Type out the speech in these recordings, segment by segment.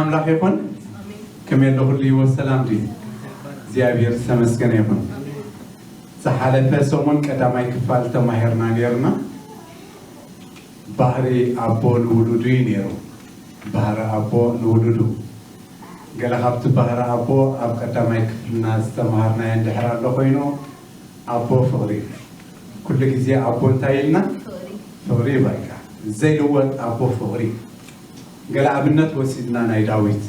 ኣምላኽ ይኹን። ከመይ ኣሎ ኩሉ ይወ ሰላም ድዩ? እግዚኣብሔር ዝተመስገነ ይኹን። ዝሓለፈ ሰሙን ቀዳማይ ክፋል ተማሂርና ነይርና። ባህሪ ኣቦ ንውሉዱ እዩ ነይሩ። ባህሪ ኣቦ ንውሉዱ። ገለ ካብቲ ባህሪ ኣቦ ኣብ ቀዳማይ ክፍልና ዝተምሃርናዮ እንድሕር ኣሎ ኮይኑ፣ ኣቦ ፍቕሪ እዩ። ኩሉ ግዜ ኣቦ እንታይ ኢልና? ፍቕሪ እዩ በቃ። ዘይልወጥ ኣቦ ፍቕሪ እዩ። ገለ ኣብነት ወሲድና ናይ ዳዊት።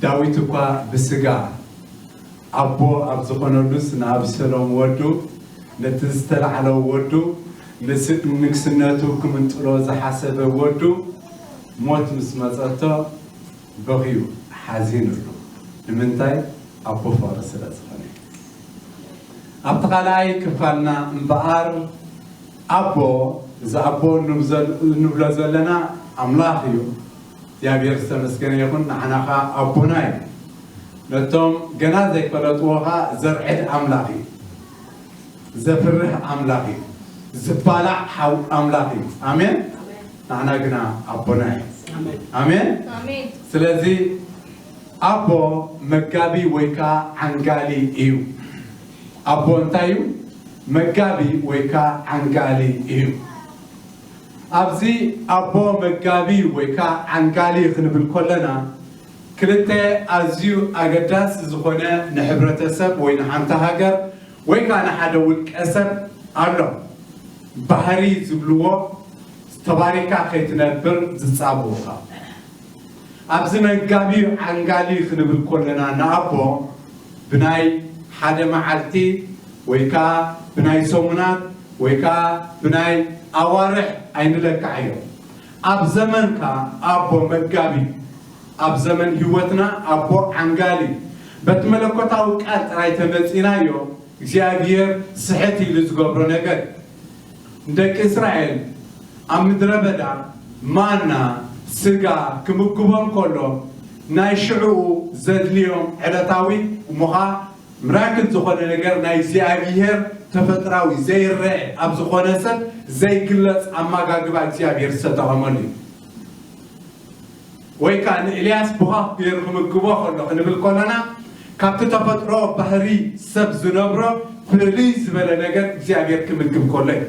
ዳዊት እኳ ብስጋ ኣቦ ኣብ ዝኾነሉስ ንኣብሰሎም ወዱ፣ ነቲ ዝተላዕለ ወዱ፣ ንስ-፣ ንግስነቱ ክምንጥሎ ዝሓሰበ ወዱ ሞት ምስ መጸቶ በኽዩ ሓዚኑሉ። ንምንታይ? ኣቦ ፍቕሪ ስለ ዝኾነ። ኣብቲ ካልኣይ ክፋልና እምበኣር ኣቦ፣ እዚ ኣቦ እንብዘል-፣ እንብሎ ዘለና ኣምላኽ እዩ። እግዚኣብሔር ዝተመስገነ ይኹን፣ ንዓና ኸኣ ኣቦና እዩ። ነቶም ገና ዘይፈለጥዎ ኸኣ ዘርዕድ ኣምላኽ እዩ። ዘፍርህ ኣምላኽ እዩ። ዝባላዕ ሓው ኣምላኽ እዩ። ኣሜን። ንዓና ግና ኣቦና እዩ። ኣሜን። ኣሜን። ኣሜን። ስለዚ ኣቦ መጋቢ ወይ ከዓ ዓንጋሊ እዩ። ኣቦ እንታይ እዩ? መጋቢ ወይ ከዓ ዓንጋሊ እዩ። ኣብዚ ኣቦ መጋቢ ወይ ከዓ ዓንጋሊ ክንብል ከለና ክልተ ኣዝዩ ኣገዳሲ ዝኾነ ንሕብረተሰብ ወይ ንሓንቲ ሃገር ወይ ከዓ ንሓደ ውልቀ ሰብ ኣሎ። ባህሪ ዝብልዎ ተባሪካ ከይትነብር ዝጻብኡኻ። ኣብዚ መጋቢ ዓንጋሊ ክንብል ከለና ንኣቦ ብናይ ሓደ መዓልቲ ወይ ከዓ ብናይ ሰሙናት ወይ ከዓ ብናይ ኣዋርሕ ኣይንለክዓዮ። ኣብ ዘመንካ ኣቦ መጋቢ፣ ኣብ ዘመን ህይወትና ኣቦ ዓንጋሊ፣ በቲ መለኮታዊ ቃል ጥራይ ተመጺናዮ እግዚኣብሔር ስሕት ኢሉ ዝገብሮ ነገር እዩ። ንደቂ እስራኤል ኣብ ምድረ በዳ ማና ስጋ ክምግቦም ከሎ ናይ ሽዕኡ ዘድልዮም ዕለታዊ እሞ ኸኣ ምራክል ዝኾነ ነገር ናይ እግዚኣብሔር ተፈጥራዊ ዘይረአ ኣብ ዝኾነ ሰብ ዘይግለጽ ኣመጋግባ እግዚኣብሔር ዝተጠቐመሉ እዩ። ወይ ከዓ ንኤልያስ ቡኻኽ ገይሩ ክምግቦ ከሎ ክንብል ከለና ካብቲ ተፈጥሮ ባህሪ ሰብ ዝነብሮ ፍልይ ዝበለ ነገር እግዚኣብሔር ክምግብ ከሎ እዩ።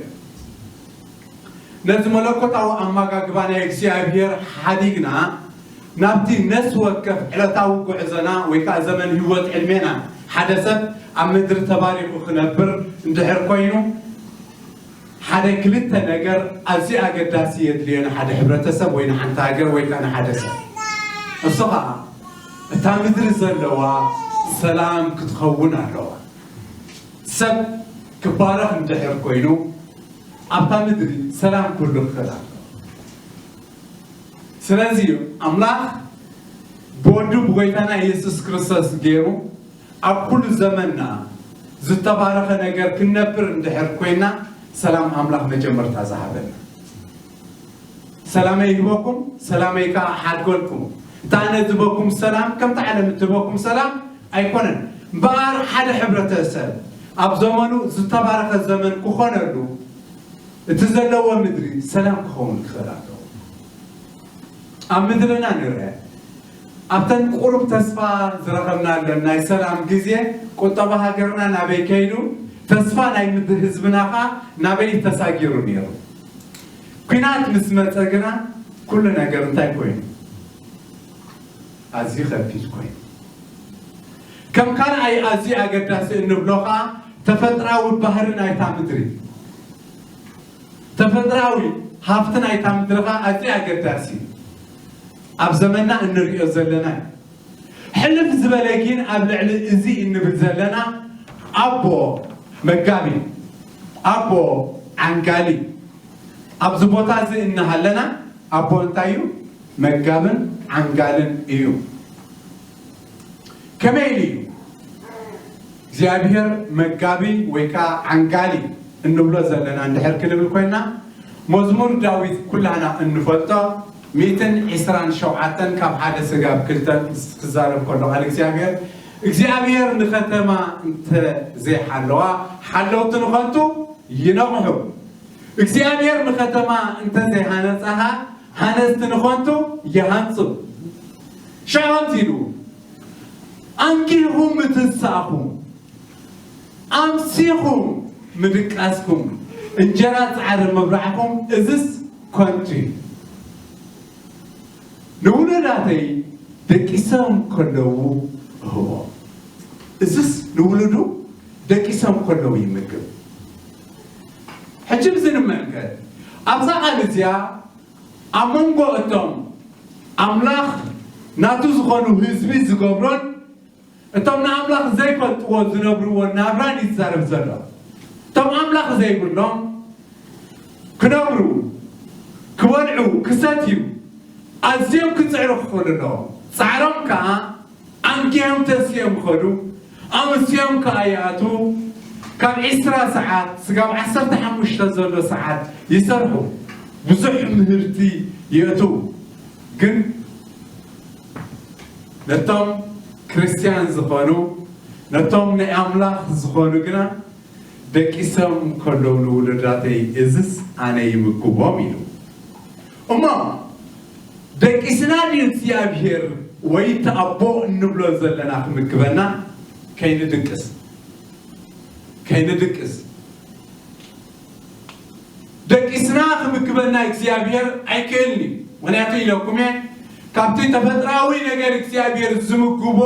ነዚ መለኮታዊ ኣመጋግባ ናይ እግዚኣብሔር ሓዲግና ናብቲ ነፍሲ ወከፍ ዕለታዊ ጉዕዞና ወይ ከዓ ዘመን ህይወት ዕድሜና ሓደ ሰብ ኣብ ምድሪ ተባሪኹ ክነብር እንድሕር ኮይኑ ሓደ ክልተ ነገር ኣዝዩ ኣገዳሲ የድልዮ ንሓደ ሕብረተሰብ ወይ ንሓንቲ ሃገር ወይ ከዓ ንሓደ ሰብ። እሱ ከዓ እታ ምድሪ ዘለዋ ሰላም ክትኸውን ኣለዋ። ሰብ ክባረኽ እንድሕር ኮይኑ ኣብታ ምድሪ ሰላም ክህሉ ክኽእል ኣለዎ። ስለዚ እዩ ኣምላኽ ብወዱ ብጎይታና ኢየሱስ ክርስቶስ ገይሩ ኣብ ኩሉ ዘመንና ዝተባረኸ ነገር ክንነብር እንድሕር ኮይና ሰላም ኣምላኽ መጀመርታ ዝሃበና። ሰላመይ ይህበኩም፣ ሰላመይ ከኣ ሓድገልኩም። እቲ ኣነ ዝህበኩም ሰላም ከምቲ ዓለም እትህበኩም ሰላም ኣይኮነን። እምበኣር ሓደ ሕብረተሰብ ኣብ ዘመኑ ዝተባረኸ ዘመን ክኾነሉ እቲ ዘለዎ ምድሪ ሰላም ክኸውን ክኽእል ኣለዎ። ኣብ ምድርና ንርአ ኣብተን ቁሩብ ተስፋ ዝረኸብናለን ናይ ሰላም ግዜ ቁጠባ ሃገርና ናበይ ከይዱ ተስፋ ናይ ምድሪ ህዝብና ኸኣ ናበይ ተሳጊሩ ነይሩ። ኲናት ምስ መጸ ግና ኩሉ ነገር እንታይ ኮይኑ? ኣዝዩ ከቢድ ኮይኑ። ከም ካልኣይ ኣዝዩ ኣገዳሲ እንብሎ ኸኣ ተፈጥራዊ ባህሪ ናይታ ምድሪ። ተፈጥራዊ ሃፍቲ ናይታ ምድሪ ኸኣ ኣዝዩ ኣገዳሲ እዩ። ኣብ ዘመንና እንርእዮ ዘለና እዩ። ሕልፍ ዝበለ ግን ኣብ ልዕሊ እዚ እንብል ዘለና ኣቦ መጋቢ፣ ኣቦ ዓንጋሊ ኣብዚ ቦታ እዚ እናሃለና ኣቦ እንታይ እዩ? መጋብን ዓንጋልን እዩ። ከመይ ኢሉ እዩ እግዚኣብሔር መጋቢ ወይ ከዓ ዓንጋሊ እንብሎ ዘለና እንድሕር ክንብል ኮይና መዝሙር ዳዊት ኩላህና እንፈልጦ ሚእትን ዕስራን ሸውዓተን ካብ ሓደ ስጋብ ክልተ ክዛረብ ከሎ ቃል እግዚኣብሔር እግዚኣብሔር ንከተማ እንተዘይሓለዋ ሓለውቲ ንኸንቱ ይነቕሑ። እግዚኣብሔር ንከተማ እንተዘይሃነፃኻ ሃነፅቲ ንኸንቱ ይሃንፁ። ሽዑ ከምዚ ኢሉ፣ ኣንጊህኹም ምትንሳእኹም፣ ኣምሲኹም ምድቃስኩም፣ እንጀራ ጻዕሪ ምብላዕኹም፣ እዝስ ከንቱ እዩ። ንውሉዳተይ ደቂሶም ከለዉ እህቦም። እዝስ ንውሉዱ ደቂሶም ከለዉ ይምግብ። ሕጂ ብዚ ንመልከት፣ ኣብዛ ቃል እዚኣ ኣብ መንጎ እቶም ኣምላኽ ናቱ ዝኾኑ ህዝቢ ዝገብሮን እቶም ንኣምላኽ ዘይፈልጥዎ ዝነብርዎ ናብራን ይዛረብ ዘሎ። እቶም ኣምላኽ ዘይብሎም ክነብሩ፣ ክበልዑ፣ ክሰትዩ ኣዝዮም ክጽዕሩ ክኽእሉ ኣለዎም። ጻዕሮም ከኣ ኣንጊሆም ተሲኦም ይኸዱ፣ ኣምስዮም ከኣ ይኣትዉ። ካብ ዒስራ ሰዓት ስጋብ ዓሰርተ ሓሙሽተ ዘሎ ሰዓት ይሰርሑ፣ ብዙሕ ምህርቲ የእትዉ። ግን ነቶም ክርስትያን ዝኾኑ፣ ነቶም ናይ ኣምላኽ ዝኾኑ ግና ደቂሶም ከለዉ ንውሉዳተይ እዝስ ኣነ ይምግቦም ኢሉ። እሞ ደቂስና ድዩ እግዚኣብሔር ወይ እቲ ኣቦ እንብሎ ዘለና ክምግበና? ከይንድቅስ፣ ከይንድቅስ። ደቂስና ክምግበና እግዚኣብሔር ኣይክእልን እዩ። ምኽንያቱ ኢለኩም እየ፣ ካብቲ ተፈጥራዊ ነገር እግዚኣብሔር ዝምግቦ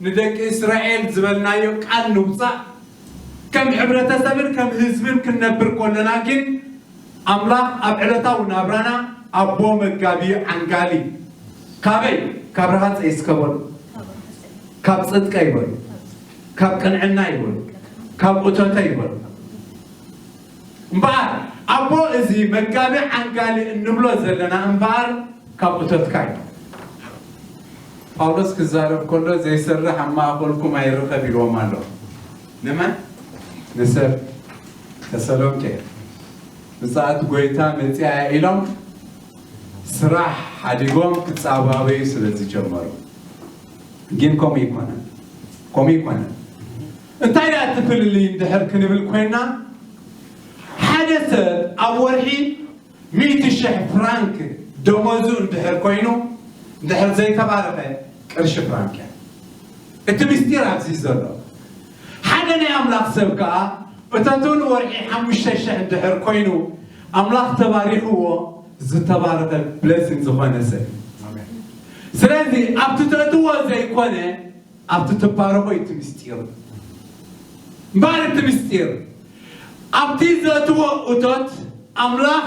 ንደቂ እስራኤል ዝበልናዮ ቃል ንውፃእ። ከም ሕብረተሰብን ከም ህዝብን ክንነብር ከለና ግን ኣምላኽ ኣብ ዕለታዊ ናብራና ኣቦ መጋቢ ዓንጋሊ። ካበይ? ካብ ረሃፀ ይስከበሉ፣ ካብ ጽድቀ ይበሉ፣ ካብ ቅንዕና ይበሉ፣ ካብ እቶተ ይበሉ። እምበኣር ኣቦ እዚ መጋቢ ዓንጋሊ እንብሎ ዘለና እምበኣር ካብ እቶትካ እዩ። ጳውሎስ ክዛረብ ከሎ ዘይሰርሕ ኣብ ማእኸልኩም ኣይርከብ ኢልዎም ኣሎ። ንመን? ንሰብ ተሰሎንቄ። ምጽኣት ጎይታ መጺኣ ኢሎም ስራሕ ሓዲጎም ክጻባበዩ ስለ ዝጀመሩ። ግን ከምኡ ይኮነን፣ ከምኡ ይኮነን። እንታይ ደኣ እቲ ፍልልይ እንድሕር ክንብል ኮይና፣ ሓደ ሰብ ኣብ ወርሒ ሚእቲ ሽሕ ፍራንክ ደሞዙ እንድሕር ኮይኑ፣ እንድሕር ዘይተባረኸ ቅርሺ ፍራንክ እያ። እቲ ምስጢር ኣብዚ ዘሎ። ሓደ ናይ ኣምላኽ ሰብ ከኣ እተቱ ንወርሒ ሓሙሽተ ሽሕ እንድሕር ኮይኑ፣ ኣምላኽ ተባሪኽዎ ዝተባረኸ ብለሲንግ ዝኾነ ሰብ። ስለዚ ኣብቲ ተእትዎ ዘይኮነ ኣብቲ ትባረኾ እዩ እቲ ምስጢር። እምበኣር እቲ ምስጢር ኣብቲ ዘእትዎ እቶት ኣምላኽ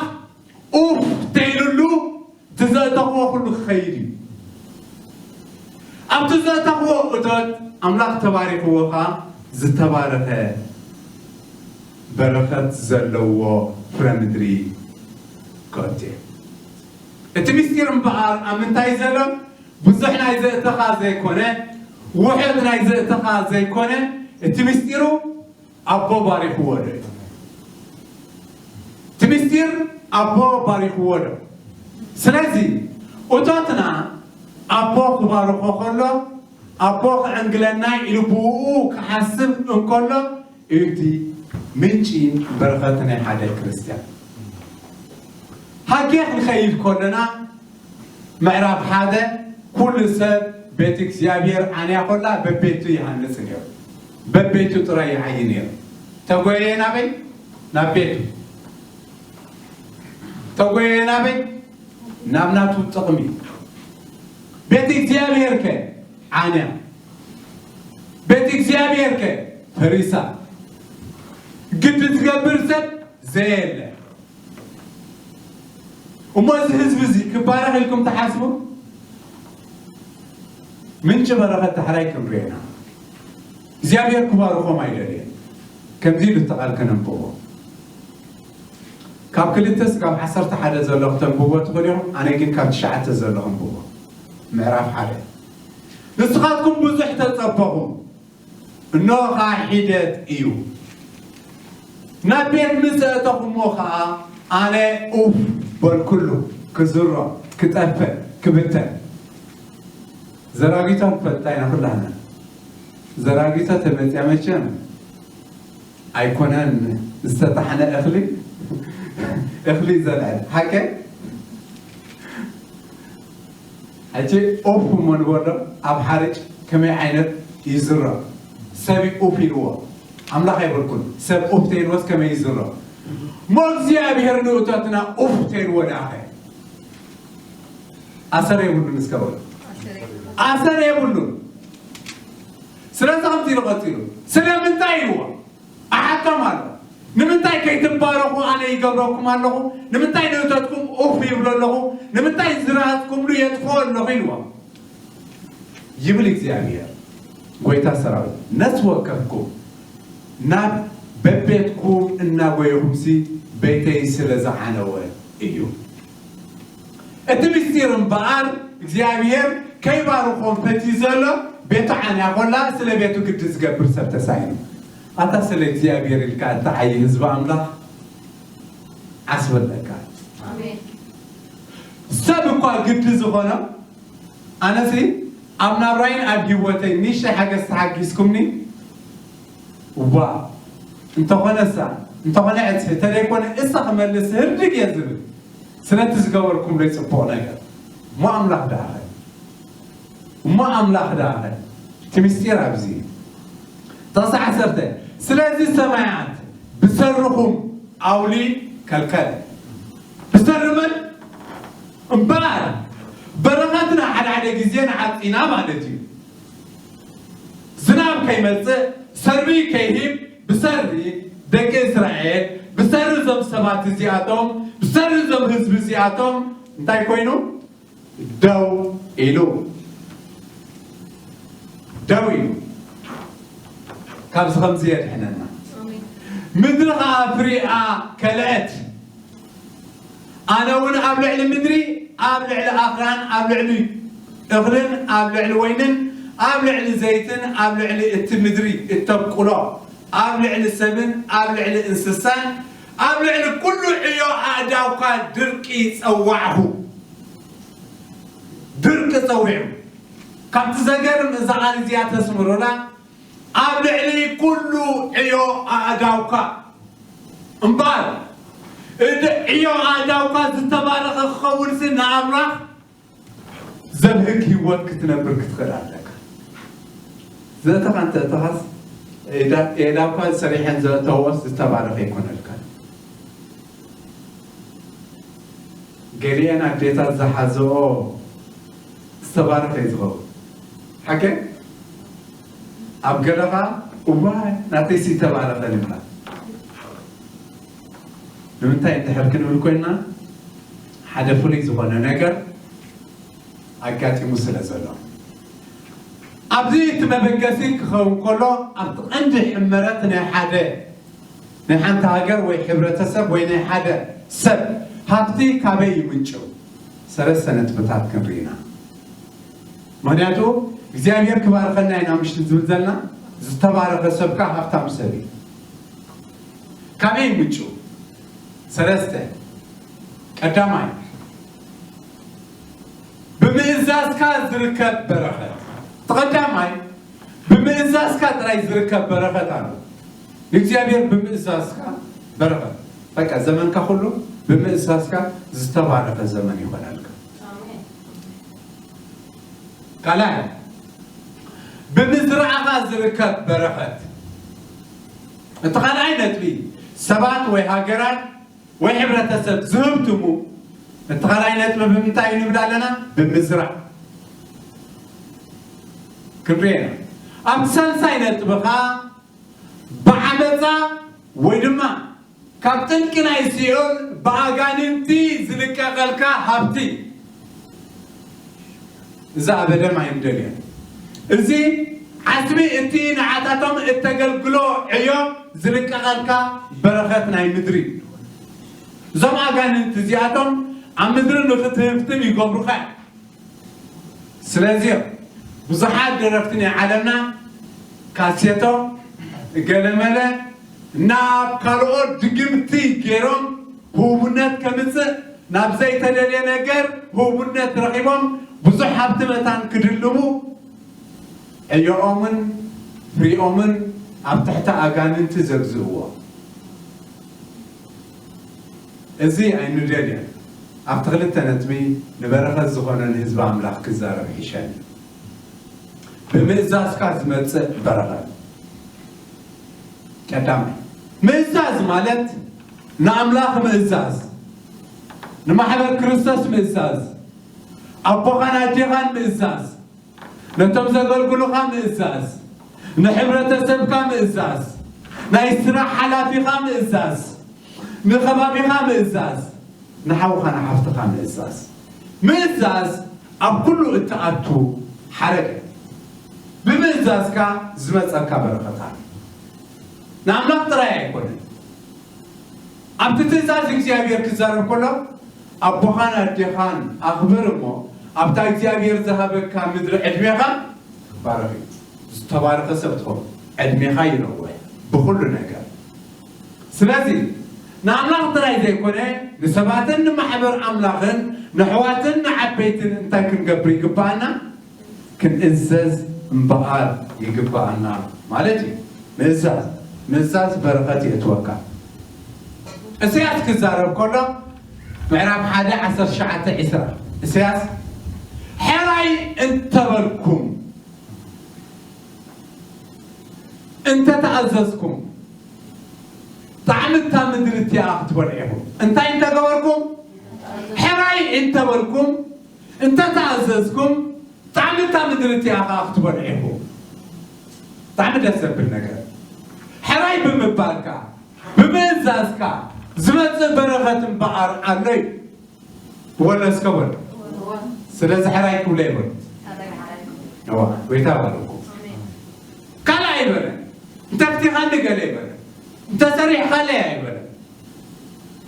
ኡፍ ተይሉሉ እቲ ዘእተኽዎ ኩሉ ክኸይድ እዩ። ኣብቲ ዘእተኽዎ እቶት ኣምላኽ ተባሪኽዎ ኸዓ ዝተባረኸ በረኸት ዘለዎ ፍረ ምድሪ ከእቱ እዩ። እቲ ምስጢር እምበኣር ኣብ ምንታይ ዘሎ? ብዙሕ ናይ ዘእተኻ ዘይኮነ፣ ውሑድ ናይ ዘእተኻ ዘይኮነ፣ እቲ ምስጢሩ ኣቦ ባሪኽዎ ዶ እዩ? እቲ ምስጢር ኣቦ ባሪኽዎ ዶ? ስለዚ እቶትና ኣቦ ክባርኾ ከሎ፣ ኣቦ ክዕንግለና ኢሉ ብኡ ክሓስብ እንከሎ እዩ እቲ ምንጪ በረኸት ናይ ሓደ ክርስትያን። ሃጌ ክንኸይድ ከለና ምዕራፍ ሓደ፣ ኩሉ ሰብ ቤት እግዚኣብሔር ዓንያ ኮላ በቤቱ ይሃንጽ ነይሩ። በቤቱ ጥራይ ይዓዪ ነይሩ። ተጎየየ ናበይ? ናብ ቤቱ። ተጎየየ ናበይ? ናብ ናቱ ጥቕሚ። ቤት እግዚኣብሔር ከ ዓንያ። ቤት እግዚኣብሔር ከ ፈሪሳ። ግዲ ትገብር ሰብ ዘየለ። እሞ እዚ ህዝቢ እዚ ክባረኽ ኢልኩም ትሓስቡ? ምንጪ በረኸት ዳሕራይ ክንሪኦ ኢና። እግዚኣብሔር ክባርኾም ኣይደልየን። ከምዚ ኢሉ እቲ ቃል ከነንብቦ። ካብ ክልተ ስጋብ ዓሰርተ ሓደ ዘሎ ክተንብቦ ትኽእሉ ኢኹም። ኣነ ግን ካብ ትሽዓተ ዘሎ ከንብቦ። ምዕራፍ ሓደ። ንስኻትኩም ብዙሕ ተጸበኹም። እንሆ ኸዓ ሒደት እዩ። ናብ ቤት ምስ ኣእተኹሞ ኸዓ ኣነ ኡፍ በልኩሉ፣ ክዝሮ፣ ክጠፍእ፣ ክብተን። ዘራጊቶ ንፈልጣ ኢና ኩላህና። ዘራጊቶ ተመፅያ መቸም ኣይኮነን ዝተጣሕነ እኽሊ፣ እኽሊ ዘልዐ። ሓቀ? ሕጂ ኡፍ እሞ ንበሎ። ኣብ ሓርጭ ከመይ ዓይነት ይዝረብ? ሰብ እዩ ኡፍ ኢልዎ፣ ኣምላኽ ኣይበልኩን። ሰብ ኡፍ ተይልዎስ ከመይ ይዝረብ? እሞ እግዚኣብሔር ንእቶትና ኡፍ ተይልዎ ደኣኸ? ኣሰር የብሉን። እስከ በሉ፣ ኣሰር የብሉን። ስለዚ ከምዚ ኢሉ ቀጺሉ፣ ስለምንታይ ኢልዎ? ኣሓቶም ኣሎ። ንምንታይ ከይትባረኹ ኣነ ይገብረኩም ኣለኹ? ንምንታይ ንእቶትኩም ኡፍ ይብሎ ኣለኹ? ንምንታይ ዝረኣጽኩምሉ የጥፍኦ ኣለኹ? ኢልዎም ይብል እግዚኣብሔር። ጎይታ ሰራዊት፣ ነፍሲ ወከፍኩም ናብ በቤትኩም እናጎየኹምሲ ቤተይ ስለ ዝዓነወ እዩ። እቲ ምስጢር እምበኣር እግዚኣብሔር ከይባርኾም ፈትዩ ዘሎ፣ ቤቱ ዓንያ ኮላ ስለ ቤቱ ግዲ ዝገብር ሰብ ተሳኢኑ። ኣታ ስለ እግዚኣብሔር ኢልካ እትዓዪ ህዝቢ ኣምላኽ ዓስበለካ። ኣሜን። ሰብ እኳ ግዲ ዝኾኖ፣ ኣነሲ ኣብ ናብራይን ኣብ ህይወተይ ንእሽተይ ሓገዝ ተሓጊዝኩምኒ፣ እዋ እንተኾነሳ፣ እንተኾነ ዕጽፊ፣ ተደይኮነ እሳ ክመልስ ህርድግ እየ ዝብል። ስለቲ ዝገበርኩምለይ ጽቡቕ ነገር። እሞ ኣምላኽ ደኣኸ? እሞ ኣምላኽ ደኣኸ? እቲ ምስጢር ኣብዚ እዩ። ጥቕሲ ዓሰርተ፣ ስለዚ ሰማያት ብሰርኹም ኣውሊ ከልከለ። ብሰሪ መን? እምበኣር በረኸትና ሓደ ሓደ ግዜ ንዓጺና ማለት እዩ። ዝናብ ከይመጽእ፣ ሰርቢ ከይሂብ፣ ብሰሪ ደቂ እስራኤል፣ ብሰሪ እዞም ሰባት እዚኣቶም፣ ብሰሪ እዞም ህዝቢ እዚኣቶም እንታይ ኮይኑ? ደው ኢሉ። ደው ኢሉ። ካብዚ ከምዚ የድሕነና። ኣሜን። ምድሪ ኸዓ ፍሪኣ ከልአት። ኣነ እውን ኣብ ልዕሊ ምድሪ፣ ኣብ ልዕሊ ኣኽራን፣ ኣብ ልዕሊ እኽልን፣ ኣብ ልዕሊ ወይንን፣ ኣብ ልዕሊ ዘይትን፣ ኣብ ልዕሊ እቲ ምድሪ እተብቁሎ፣ ኣብ ልዕሊ ሰብን፣ ኣብ ልዕሊ እንስሳን፣ ኣብ ልዕሊ ኩሉ ዕዮ ኣእዳውካ ድርቂ ጸዋዕኹ። ድርቂ ጸዊዑ። ካብቲ ዘገርም እዛ ቃል እዚኣ ተስምሮና፣ ኣብ ልዕሊ ኩሉ ዕዮ ኣእዳውካ እምበኣር፣ እቲ ዕዮ ኣእዳውካ ዝተባረኸ ክኸውንሲ ንኣምላኽ ዘብህግ ህይወት ክትነብር ክትኽእል ኣለካ። ዘእተኻ እንተ እተኻስ፣ ኤዳ-፣ ኤዳውካ ሰሪሐን ዘእተወስ ዝተባረኸ ይኮነልካ። ገሊአን ኣዴታት ዝሓዘኦ ዝተባረኸ እዩ ዝኸውን። ሓቂ ኣብ ገለኻ እዋይ ናተይሲ ዝተባረኸ ንብላ። ንምንታይ እንድሕር ክንብል ኮይንና፣ ሓደ ፍሉይ ዝኾነ ነገር ኣጋጢሙ ስለ ዘሎ። ኣብዚ እቲ መበገሲ ክኸውን ከሎ፣ ኣብቲ ቀንዲ ሕመረት ናይ ሓደ ናይ ሓንቲ ሃገር ወይ ሕብረተሰብ ወይ ናይ ሓደ ሰብ ሃብቲ ካበይ ይምንጭው? ሰለስተ ነጥብታት ክንርኢ ኢና። ምኽንያቱ እግዚኣብሔር ክባርኸና ኢና ምሽ ዝብል ዘለና፣ ዝተባረኸ ሰብ ከኣ ሃብታም ሰብ እዩ። ካበይ ይምንጭው? ሰለስተ። ቀዳማይ፣ ብምእዛዝካ ዝርከብ በረኸት። እቲ ቀዳማይ፣ ብምእዛዝካ ጥራይ ዝርከብ በረኸት ኣሎ። ንእግዚኣብሔር ብምእዛዝካ በረኸት። በቃ ዘመንካ ኩሉ ብምእዛዝካ ዝተባረኸ ዘመን ይኾነልካ። ኣሜን። ካልኣይ፣ ብምዝራዕኻ ዝርከብ በረኸት። እቲ ካልኣይ ነጥቢ፣ ሰባት ወይ ሃገራት ወይ ሕብረተሰብ ዝህብትሙ፣ እቲ ካልኣይ ነጥቢ ብምንታይ እዩ ንብል ኣለና? ብምዝራእ። ክንሪኦ ኢና። ኣብቲ ሳልሳይ ነጥቢ ኸኣ ብዓመፃ ወይ ድማ ካብ ጥልቂ ናይ ሲኦል ብኣጋንንቲ ዝልቀቐልካ ሃብቲ። እዛ ኣበደም ኣይንደልዮን። እዚ ዓስቢ እቲ ንዓታቶም እተገልግሎ ዕዮ ዝልቀቐልካ በረኸት ናይ ምድሪ። እዞም ኣጋንንቲ እዚኣቶም ኣብ ምድሪ ንኽትህፍትም ይገብሩኻ። ስለዚ እዮም ብዙሓት ደረፍቲ ናይ ዓለምና ካሴቶ ገለመለ ናብ ካልኦት ድግምቲ ገይሮም ህቡብነት ከምጽእ፣ ናብ ዘይተደልየ ነገር ህቡብነት ረኺቦም ብዙሕ ሃብቲ መታን ክድልቡ ዕዮኦምን ፍሪኦምን ኣብ ትሕቲ ኣጋንንቲ ዘግዝእዎ። እዚ ኣይንደልዮን። ኣብቲ ክልተ ነጥቢ ንበረኸት ዝኾነ ንህዝቢ ኣምላኽ ክዛረብ ይሕሸኒ። ብምእዛዝካ ዝመጽእ በረኸት። ቀዳማይ፣ ምእዛዝ ማለት ንኣምላኽ ምእዛዝ፣ ንማሕበር ክርስቶስ ምእዛዝ፣ ኣቦኻን ኣዴኻን ምእዛዝ፣ ነቶም ዘገልግሉኻ ምእዛዝ፣ ንሕብረተሰብካ ምእዛዝ፣ ናይ ስራሕ ሓላፊኻ ምእዛዝ፣ ንኸባቢኻ ምእዛዝ፣ ንሓውኻ ንሓፍትኻ ምእዛዝ። ምእዛዝ ኣብ ኩሉ እትኣቱ ሓረግ እዩ። ብምእዛዝካ ዝመጸካ በረኸታት ንኣምላኽ ጥራይ ኣይኮነን። ኣብቲ ትእዛዝ እግዚኣብሔር ክዛረብ ከሎ ኣቦኻን ኣዴኻን ኣኽብር እሞ ኣብታ እግዚኣብሔር ዝሃበካ ምድሪ ዕድሜኻ ክባረኽ እዩ። ዝተባረኸ ሰብ ትኸውን፣ ዕድሜኻ ይነውሕ ብኹሉ ነገር። ስለዚ ንኣምላኽ ጥራይ ዘይኮነ ንሰባትን ንማሕበር ኣምላኽን ንኣሕዋትን ንዓበይትን እንታይ ክንገብር ይግብኣና? ክንእዘዝ እምበኣር ይግብኣና ማለት እዩ። ምእዛዝ፣ ምእዛዝ በረኸት የእትወካ። እስያስ ክዛረብ ከሎ ምዕራፍ ሓደ ዓሰርተ ትሽዓተ ዕስራ እስያስ፣ ሕራይ እንተበልኩም፣ እንተተኣዘዝኩም፣ ጣዕሚ እታ ምድሪ እቲኣ ክትበልዑ ኢኹም። እንታይ እንተገበርኩም? ሕራይ እንተበልኩም፣ እንተተኣዘዝኩም፣ ጣዕሚ እታ ምድሪ እቲኣ ኸዓ ክትበልዑ ኢኹም። ብጣዕሚ ደስ ዘብል ነገር። ሕራይ ብምባልካ፣ ብምእዛዝካ ዝመጽእ በረኸት እምበኣር ኣሎ እዩ። ወለ እስከ በሉ። ስለዚ ሕራይ ክብሎ ይበሉ። እዋ፣ ጎይታ ባርኩም። ካልእ ኣይበለን። እንተ ኣፍቲኻኒ ገለ ኣይበለን። እንተ ሰሪሕኻለይ ኣይበለን።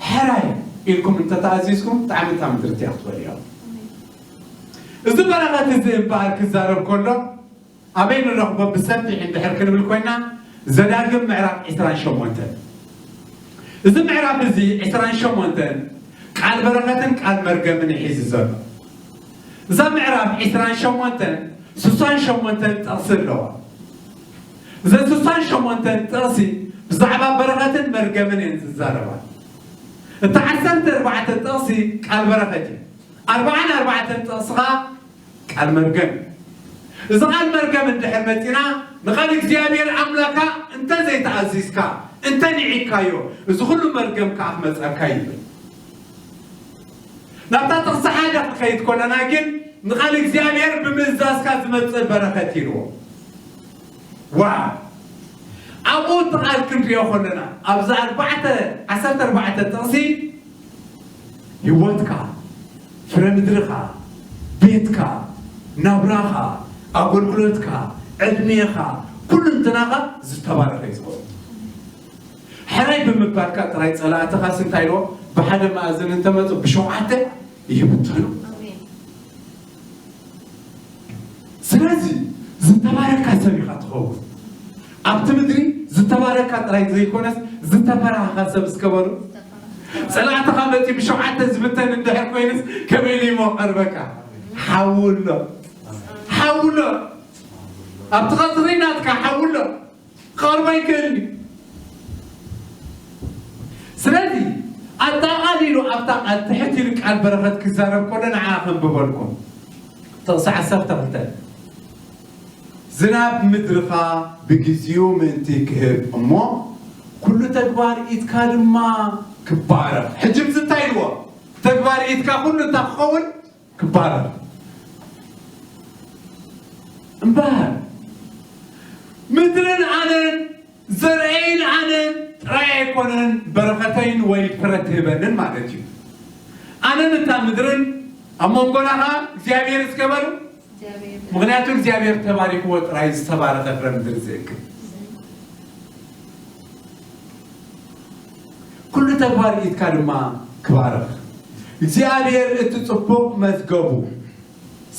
ሕራይ ኢልኩም እንተ ተኣዚዝኩም፣ ብጣዕሚ እታ ምድሪ እቲኣ ክትበልዑ ኢኹም። እዚ በረኸት እዚ እምበኣር ክዛረብ ከሎ፣ ኣበይ ንረኽቦ ብሰፊሕ እንድሕር ክንብል ኮይና፣ ዘዳግም ምዕራፍ ዕስራን ሸሞንተን። እዚ ምዕራፍ እዚ ዕስራን ሸሞንተን ቃል በረኸትን ቃል መርገምን እዩ ሒዙ ዘሎ። እዛ ምዕራፍ ዕስራን ሸሞንተን ስሳን ሸሞንተን ጥቕሲ ኣለዋ። እዘን ስሳን ሸሞንተን ጥቕሲ ብዛዕባ በረኸትን መርገምን እየን ዝዛረባ። እታ ዓሰርተ ኣርባዕተ ጥቕሲ ቃል በረኸት እዩ። ኣርባዓን ኣርባዕተን ጥቕሲ ኸዓ ቃል መርገም። እዚ ቃል መርገም እንድሕር መጺና፣ ንቓል እግዚኣብሔር ኣምላካ እንተ ዘይተኣዚዝካ፣ እንተ ንዒካዮ፣ እዚ ኩሉ መርገም ከኣ ክመጸካ ይብል። ናብታ ጥቕሲ ሓደ ክንከይድ ከለና ግን፣ ንቓል እግዚኣብሔር ብምእዛዝካ ዝመጽእ በረኸት ኢልዎ። ዋው! ኣብኡ እቲ ቃል ክንሪኦ ከለና፣ ኣብዛ ኣርባዕተ፣ ዓሰርተ ኣርባዕተ ጥቕሲ፣ ህይወትካ፣ ፍረ ምድርኻ፣ ቤትካ፣ ናብራኻ፣ ኣገልግሎትካ፣ ዕድሜኻ፣ ኩሉ እንትናኻ ዝተባረኸ እዩ ዝኸውን። ሕራይ ብምባልካ ጥራይ ጸላእትኻስ እንታይ ኢልዎ? ብሓደ መኣዝን እንተመጹ ብሸውዓተ ይብተኑ። ኣሜን። ስለዚ ዝተባረካ ሰብ ኢኻ ትኸውን። ኣብቲ ምድሪ ዝተባረካ ጥራይ ዘይኮነስ ዝተፈራህኻ ሰብ እስከ በሉ። ጸላእትኻ መጺኡ ብሸውዓተ ዝብተን እንድሕር ኮይኑስ ከመይ ኢሉ ይሞ ቀርበካ? ሓዊ ኣሎ። ሓዊ ኣሎ። ኣብቲ ቀጽሪ ናትካ ሓዊ ኣሎ። ክቐርቦ ኣይክእልን እዩ። ስለዚ ኣጠቓሊሉ ኣብታ ቃል ትሕት ኢሉ ቃል በረኸት ክዛረብ ከሎ ንዓ ከንብበልኩም። ጥቕሲ ዓሰርተ ክልተ፣ ዝናብ ምድርኻ ብግዜኡ ምእንቲ ክህብ እሞ ኩሉ ተግባር ኢድካ ድማ ክባረኽ። ሕጂ እዚ እንታይ ኢልዎ? ተግባር ኢድካ ኩሉ እንታይ ክኸውን? ክባረኽ። እምበኣር ምድርን ኣነን ዘርእይን ኣነን ጥራይ ኣይኮነን በረኸተይን ወይ ፍረ ትህበንን ማለት እዩ። ኣነን እታ ምድርን ኣብ መንጎና ኸዓ እግዚኣብሔር እስከ በሉ። እግዚኣብሔር። ምኽንያቱ እግዚኣብሔር ተባሪኽዎ ጥራይ ዝተባረኸ ፍረ ምድሪ ዝእክብ። ኩሉ ተግባር ኢድካ ድማ ክባረኽ። እግዚኣብሔር እቲ ጽቡቕ መዝገቡ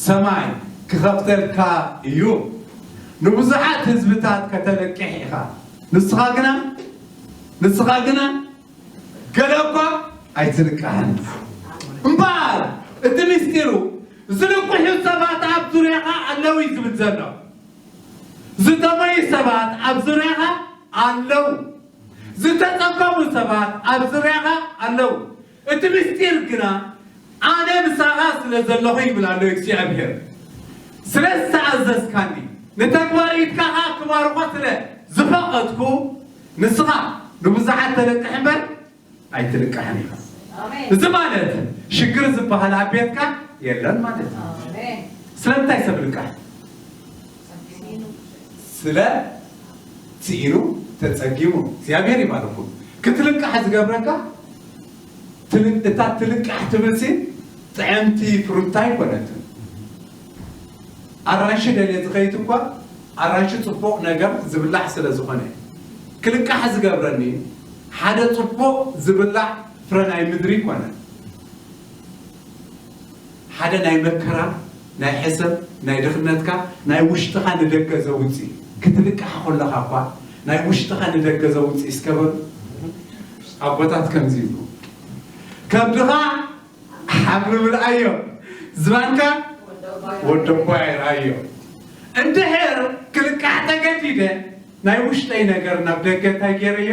ሰማይ ክኸፍተልካ እዩ። ንብዙሓት ህዝብታት ከተለቅሕ ኢኻ። ንስኻ ግና፣ ንስኻ ግና ገለ እኳ ኣይትልቃሕን። እምበኣር እቲ ምስጢሩ ዝልቅሑ ሰባት ኣብ ዙርያኻ ኣለዉ እዩ ዝብል ዘሎ። ዝጠመዩ ሰባት ኣብ ዙርያኻ ኣለዉ። ዝተጸገሙ ሰባት ኣብ ዙርያኻ ኣለዉ። እቲ ምስጢር ግና ኣነ ምሳኻ ስለ ዘለኹ ይብል ኣሎ እግዚኣብሔር። ስለ ዝተኣዘዝካኒ፣ ንተግባር ኢድካ ኸኣ ክባርኾ ስለ ዝፈቐድኩ፣ ንስኻ ንብዙሓት ተለቅሕ እምበር ኣይትልቃሕን ኢኻ። ኣሜን። እዚ ማለት ሽግር ዝበሃል ኣብ ቤትካ የለን ማለት እዩ። ኣሜን። ስለምንታይ ሰብ ልቃሕ? ስለ ስኢኑ ተጸጊሙ። እግዚኣብሔር ይባርኩም። ክትልቃሕ ዝገብረካ ትል-፣ እታ ትልቃሕ ትብል ሲ ጥዕምቲ ፍሩታ ኣይኮነትን። ኣራንሺ ደልየ ዝኸይድ እኳ ኣራንሺ ጽቡቕ ነገር ዝብላዕ ስለ ዝኾነ፣ ክልቃሕ ዝገብረኒ ሓደ ጽቡቕ ዝብላዕ ፍረ ናይ ምድሪ ይኮነ። ሓደ ናይ መከራ፣ ናይ ሕሰም፣ ናይ ድኽነትካ፣ ናይ ውሽጥኻ ንደገ ዘውጽእ፣ ክትልቃሕ ከለኻ እኳ ናይ ውሽጥኻ ንደገ ዘውጽእ እስከ በሉ። ኣቦታት ከምዚ ይብሉ፣ ከብድኻ ሓምሊ ምልኣዮ፣ ዝባንካ ወደቦ ኣይርኣዮ። እንድሕር ክልቃሕ ተገዲደ፣ ናይ ውሽጠይ ነገር ናብ ደገ እንታይ ገይረዮ?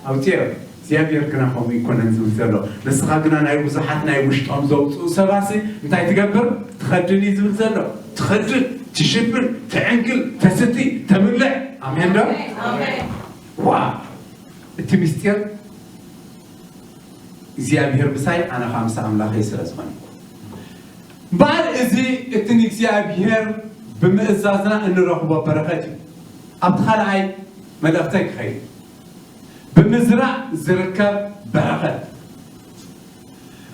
ኣውፅኦ። እግዚኣብሔር ግና ከምኡ ይኮነን ዝብል ዘሎ። ንስኻ ግና ናይ ብዙሓት ናይ ውሽጦም ዘውፅኡ ሰባሲ እንታይ ትገብር? ትኸድን እዩ ዝብል ዘሎ። ትኸድን፣ ትሽፍን፣ ትዕንግል፣ ተስቲ፣ ተብልዕ። ኣሜን ዶ? ኣሜን። ዋ! እቲ ምስጢር እግዚኣብሔር ምሳይ ኣነ ኸኣ ምስ ኣምላኸይ ስለ ዝኾነ። እምበኣር እዚ እቲ ንእግዚኣብሔር ብምእዛዝና እንረኽቦ በረኸት እዩ። ኣብቲ ካልኣይ መልእኽተይ ክኸይድ፣ ብምዝራእ ዝርከብ በረኸት።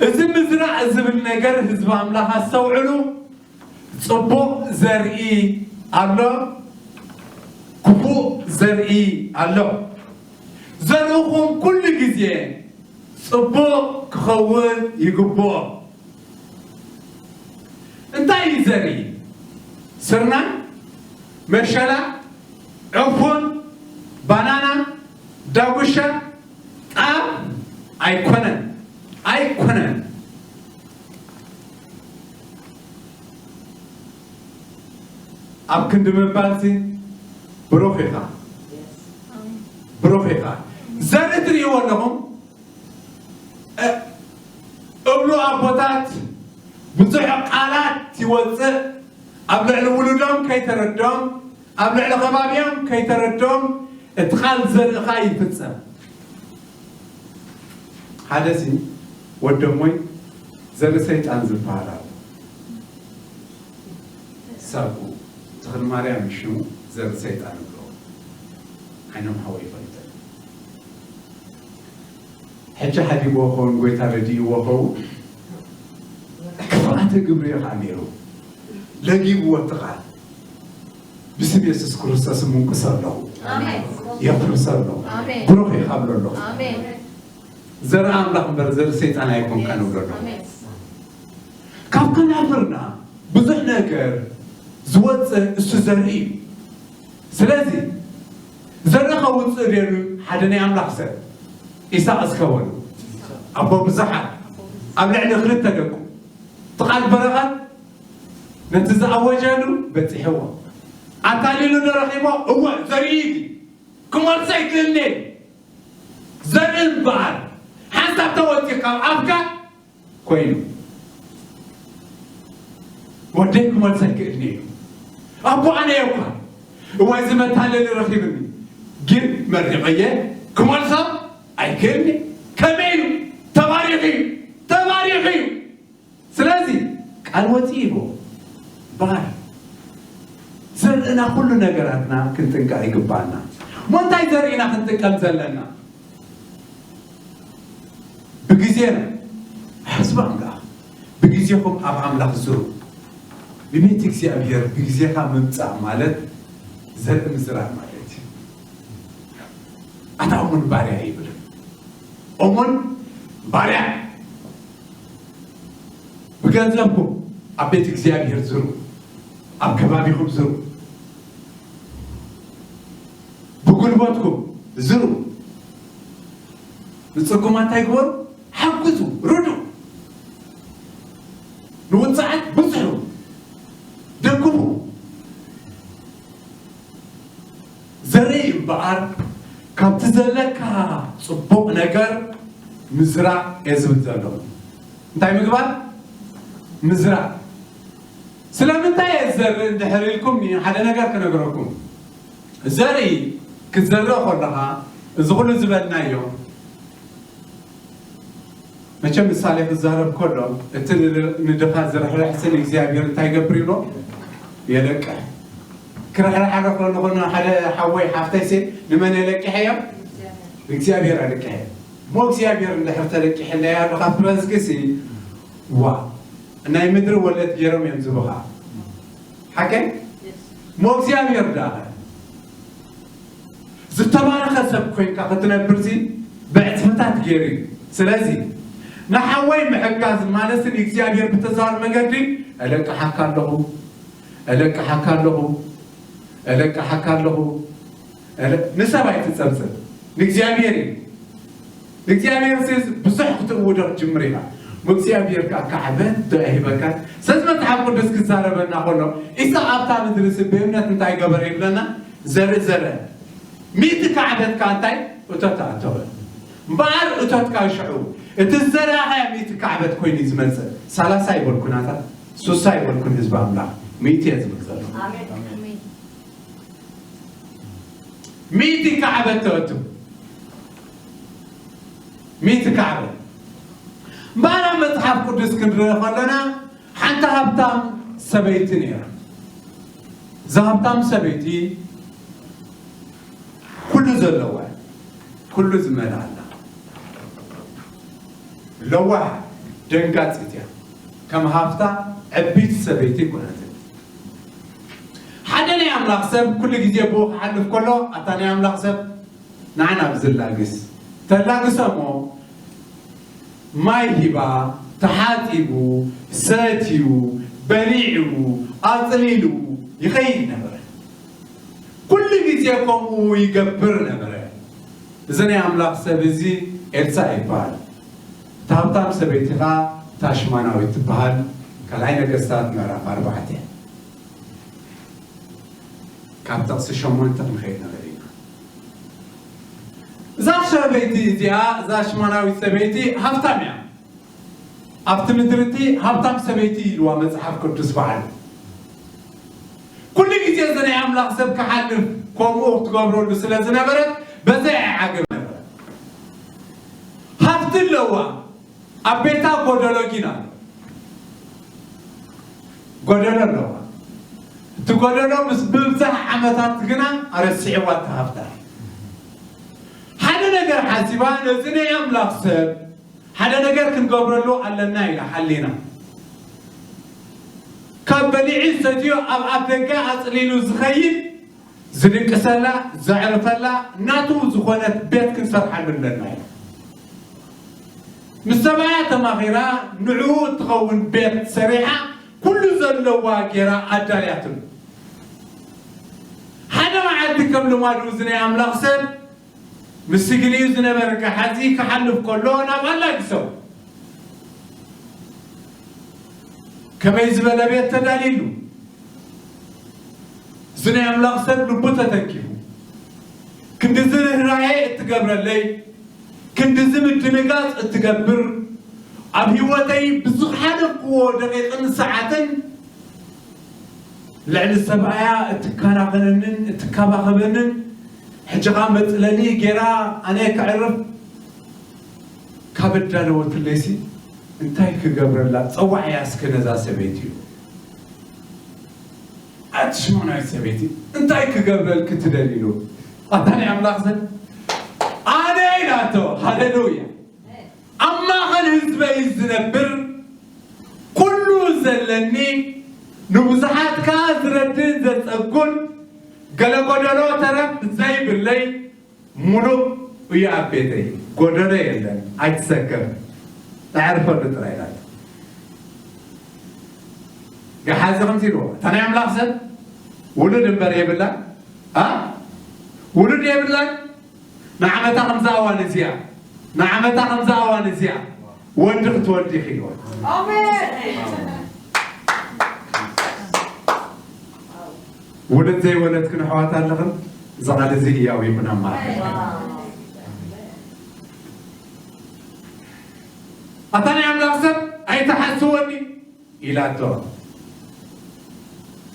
እዚ ምዝራእ ዝብል ነገር ህዝቢ ኣምላኽ ኣስተውዕሉ። ጽቡቕ ዘርኢ ኣሎ፣ ክፉእ ዘርኢ ኣሎ። ዘርእኹም ኩሉ ግዜ ጽቡቕ ክኸውን ይግብኦ። እንታይ እዩ ዘርኢ? ስርናይ፣ መሸላ፣ ዕፉን፣ ባናና፣ ዳጉሻ፣ ጣፍ ኣይኮነን፣ ኣይኮነን። ኣብ ክንዲ ምባልሲ ብሩኽ ኢኻ፣ ብሩኽ ኢኻ። ዘርኢ ትርእይዎ ኣለኹም? እ-፣ እብሉ ኣቦታት ብዙሕ ቃላት ይወፅእ፣ ኣብ ልዕሊ ውሉዶም ከይተረዶም፣ ኣብ ልዕሊ ከባቢኦም ከይተረዶም እቲ ቃል ዘርእኻ ይፍጸም። ሓደሲ ወደሞይ ዘርኢ ሰይጣን ዝበሃል ኣሎ። ሳጉ ተኽለ ማርያም እዩ ሽሙ። ዘርኢ ሰይጣን እብሎ ዓይኖም ሓወይ ይፈልጠ። ሕጂ ሓዲግዎ ኸውን፣ ጎይታ ረዲእዎ ኸውን። ክፍኣተ ግብሪ እዩ ኸዓ ነይሩ። ለጊብዎ እቲ ቃል። ብስም የሱስ ክርስቶስ እምንቁሶ ኣለኹ። ኣሜን። የፍርሶ ኣለኹ። ኣሜን። ብሩኽ ኢኻ እብሎ ኣለኹ። ኣሜን። ዘርኢ ኣምላኽ እምበር ዘርኢ ሰይጣን ኣይኮንካን እብሎ ኣለኹ። ኣሜን። ካብ ከናፍርና ብዙሕ ነገር ዝወፅእ እሱ ዘርኢ እዩ። ስለዚ ዘርኢ ከውፅእ ደልዩ ሓደ ናይ ኣምላኽ ሰብ ኢሳቕ እስከ በሉ። ኣቦ ብዙሓት ኣብ ልዕሊ ክልተ ደቁ እቲ ቃል በረኸት ነቲ ዝኣወጀሉ በጺሕዎ። ኣታሊሉ ዶ ረኺቦ? እወ፣ ዘርኢ እዩ። ክመልሶ ኣይክእልን እየ። ዘርኢ እምበኣር ሓንሳብ ተወፂኡ ካብ ኣፍካ ኮይኑ። ወደይ ክመልሶ ኣይክእልን እዩ። ኣቦ ኣነ እየ እኳ። እዋይ፣ እዚ መታለሊ ረኺብኒ። ግን መሪቐየ ክመልሶ ኣይክእልን እዩ። ከመይ ኢሉ? ተባሪኹ እዩ። ተባሪኹ እዩ። ስለዚ ቃል ወፂእዎ እምበኣር ዘርእና ኩሉ ነገራትና ክንጥንቀቕ ይግባኣና። እሞ እንታይ ዘርእና ክንጥቀም ዘለና? ብግዜና፣ ሕስባ ኣምላኽ፣ ብግዜኹም ኣብ ኣምላኽ ዝሩ። ንቤት እግዚኣብሔር ብግዜኻ ምምጻእ ማለት ዘርኢ ምዝራእ ማለት እዩ። ኣታ እሙን ባርያ ይብል። እሙን ባርያ ብገንዘብኩም ኣብ ቤት እግዚኣብሔር ዝሩ፣ ኣብ ከባቢኹም ዝሩ፣ ብጉልበትኩም ዝሩ። ንጽጉማት እንታይ ግበሩ? ሓግዙ፣ ርዱ። ንውጽዓት ብጽሑ፣ ደግፉ። ዘርኢ እምበኣር ካብቲ ዘለካ ጽቡቕ ነገር ምዝራእ እየ ዝብል ዘለኹ። እንታይ ምግባር? ምዝራእ። ስለምንታይ እየ ዝዘርእ እንድሕር ኢልኩም ሓደ ነገር ክነግረኩም። ዘርኢ ክትዘርእ ከለኻ እዚ ኩሉ ዝበልናዮ መቸም ምሳሌ ክዛረብ ከሎ እቲ ንድኻ ዝርሕርሕሲ ንእግዚኣብሔር እንታይ ይገብር ይብሎ? የለቅሕ። ክርሕርሕ ከሎ ንኾነ ሓደ ሓወይ ሓፍተይሲ ንመን የለቅሕ እዮም? ንእግዚኣብሔር ኣለቅሕ እዮም። እሞ እግዚኣብሔር እንድሕር ተለቂሕለይ ኣለኻ ፍረዝግሲ ዋ ናይ ምድሪ ወለት ገይሮም እዮም ዝብኻ ሓቀ እሞ እግዚኣብሔር ዳኸ ዝተባረኸ ሰብ ኮይንካ ክትነብርሲ ብዕፅፍታት ገይሩ እዩ። ስለዚ ንሓወይ ምሕጋዝ ማለት ንእግዚኣብሔር ብተዛር መገዲ እለቅሓካ ኣለኹ እለቅሓካ ኣለኹ እለቅሓካ ኣለኹ ንሰብ ኣይትፀብፅብ ንእግዚኣብሔር እዩ። ንእግዚኣብሔር ሲ ብዙሕ ክትእውዶ ክትጅምር ኢኻ። ንእግዚኣብሔር ከዓ ካዕበት ዶ ኣይህበካን? ስለዚ መፅሓፍ ቅዱስ ክዛረበና ከሎ ኢሳቅ ኣብታ ምድሪ ሲ ብእምነት እንታይ ገበረ ይብለና? ዘርኢ ዘርአ። ሚእቲ ካዕበት ከዓ እንታይ እቶት ኣተወ። እምበኣር እቶትካ ሽዑ እቲ ዝዘራእኻዮ ሚእቲ ካዕበት ኮይኑ እዩ ዝመፅእ። ሳላሳ ይበልኩን ኣታ ሱሳ ይበልኩን ህዝቢ ኣምላኽ ሚእቲ እየ ዝብል ዘሎ። ሚእቲ ካዕበት ተወቱ። ሚእቲ ካዕበት እምበኣር ኣብ መፅሓፍ ቅዱስ ክንርኢ ከለና ሓንቲ ሃብታም ሰበይቲ ነይራ። እዛ ሃብታም ሰበይቲ ኩሉ ዘለዋ ኩሉ ዝመልኣላ ለዋህ ደንጋፂት እያ። ከም ሃፍታ ዕቢት ሰበይቲ ይኮነትን። ሓደ ናይ ኣምላኽ ሰብ ኩሉ ግዜ ብኡ ክሓልፍ ከሎ ኣታ ናይ ኣምላኽ ሰብ ንዓና ብዝላግስ ተላግሶ እሞ ማይ ሂባ ተሓፂቡ ሰትዩ በሊዑ ኣፅሊሉ ይኸይድ ነበረ። ኩሉ ግዜ ከምኡ ይገብር ነበረ። እዚ ናይ ኣምላኽ ሰብ እዚ ኤልሳ ይበሃል። እታ ሃብታም ሰበይቲ ኸዓ ታሽማናዊት ትበሃል። ካልኣይ ነገስታት ምዕራፍ ኣርባዕተ ካብ ጥቕሲ ሸሞንተ ክንኸይድ ንኽእል ኢና። እዛ ሰበይቲ እዚኣ እዛ ሽማናዊት ሰበይቲ ሃብታም እያ። ኣብቲ ምድሪ እቲ ሃብታም ሰበይቲ ኢልዋ መጽሓፍ ቅዱስ በዓሉ። ኩሉ ግዜ እዚ ናይ ኣምላኽ ሰብ ክሓልፍ ከምኡ ክትገብረሉ ስለ ዝነበረት በዚ ኣይዓግብ ነበረ። ሃብቲ ኣለዋ፣ ኣብ ቤታ ጎደሎ ጊን ኣሎ። ጎደሎ ኣለዋ። እቲ ጎደሎ ምስ ብብዛሕ ዓመታት ግና ኣረሲዕዋ እቲ ሃብታ። ሓደ ነገር ሓሲባ ነዚ ናይ ኣምላኽ ሰብ ሓደ ነገር ክንገብረሉ ኣለና ኢላ ሓሊና። ካብ በሊዒ ዝሰትዮ ኣብ ኣፍ ደገ ኣጽሊሉ ዝኸይድ ዝድቅሰላ ዘዕርፈላ ናቱ ዝኾነት ቤት ክንሰርሓሉ ኣለና ኢላ። ምስ ሰብኣያ ተማኺራ ንዕኡ እትኸውን ቤት ሰሪሓ ኩሉ ዘለዋ ጌራ ኣዳልያትሉ። ሓደ መዓልቲ ከም ልማዱ እዚ ናይ ኣምላኽ ሰብ ምስ ስግሊኡ ዝነበረ ገሓዚ ክሓልፍ ከሎ ናብ ኣላግሰው ከመይ ዝበለ ቤት ተዳልይሉ። እዚ ናይ ኣምላኽ ሰብ ልቡ ተተንኪፉ ክንድዚ ርህራሄ እትገብረለይ ክንድዚ ምድንጋጽ እትገብር ኣብ ህይወተይ ብዝሓለፍክዎ ደቂቕን ሰዓትን ልዕሊ ሰብኣያ እትከናኸነንን እትከባኸበንን ሕጂ ኸኣ መጽለሊ ጌራ ኣነ ከዕርፍ ካብ እዳለወትለይሲ እንታይ ክገብረላ ጸዋዕያ እስከ ነዛ ሰበይቲ ኢሉ ኣቲ ሽሞናዊት ሰበይቲ እንታይ ክገብረልኪ ትደሊ ኢሉ ኣታ ናይ ኣምላኽ ሰብ ኣነ ኢላቶ ሃሌሉያ ኣብ ማእኸል ህዝበይ ዝነብር ኩሉ ዘለኒ ንብዙሓት ከኣ ዝረድእን ዘጸጉን ገለ ጎደሎ ተረፍ ዘይብለይ ሙሉእ እዩ ኣብ ቤተይ ጎደሎ የለን ኣይትሰከፍ ተዕርፈሉ ጥራይ ኢላቶ ገሓዚ ከምዚ ኢልዎ እታ ናይ ኣምላኽ ሰብ ውሉድ እምበር የብላን ውሉድ የብላን ንዓመታ ከምዛ እዋን እዚኣ ንዓመታ ከምዛ እዋን እዚኣ ወዲ ክትወልዲ ኢኺ ኢልዋ። ውሉድ ዘይወለድክን ኣሕዋት ኣለኽን እዚ ቃል እዚ ህያው ይኹን ኣብ ማእከል ኣታ ናይ ኣምላኽ ሰብ ኣይትሓስወኒ ኢላቶ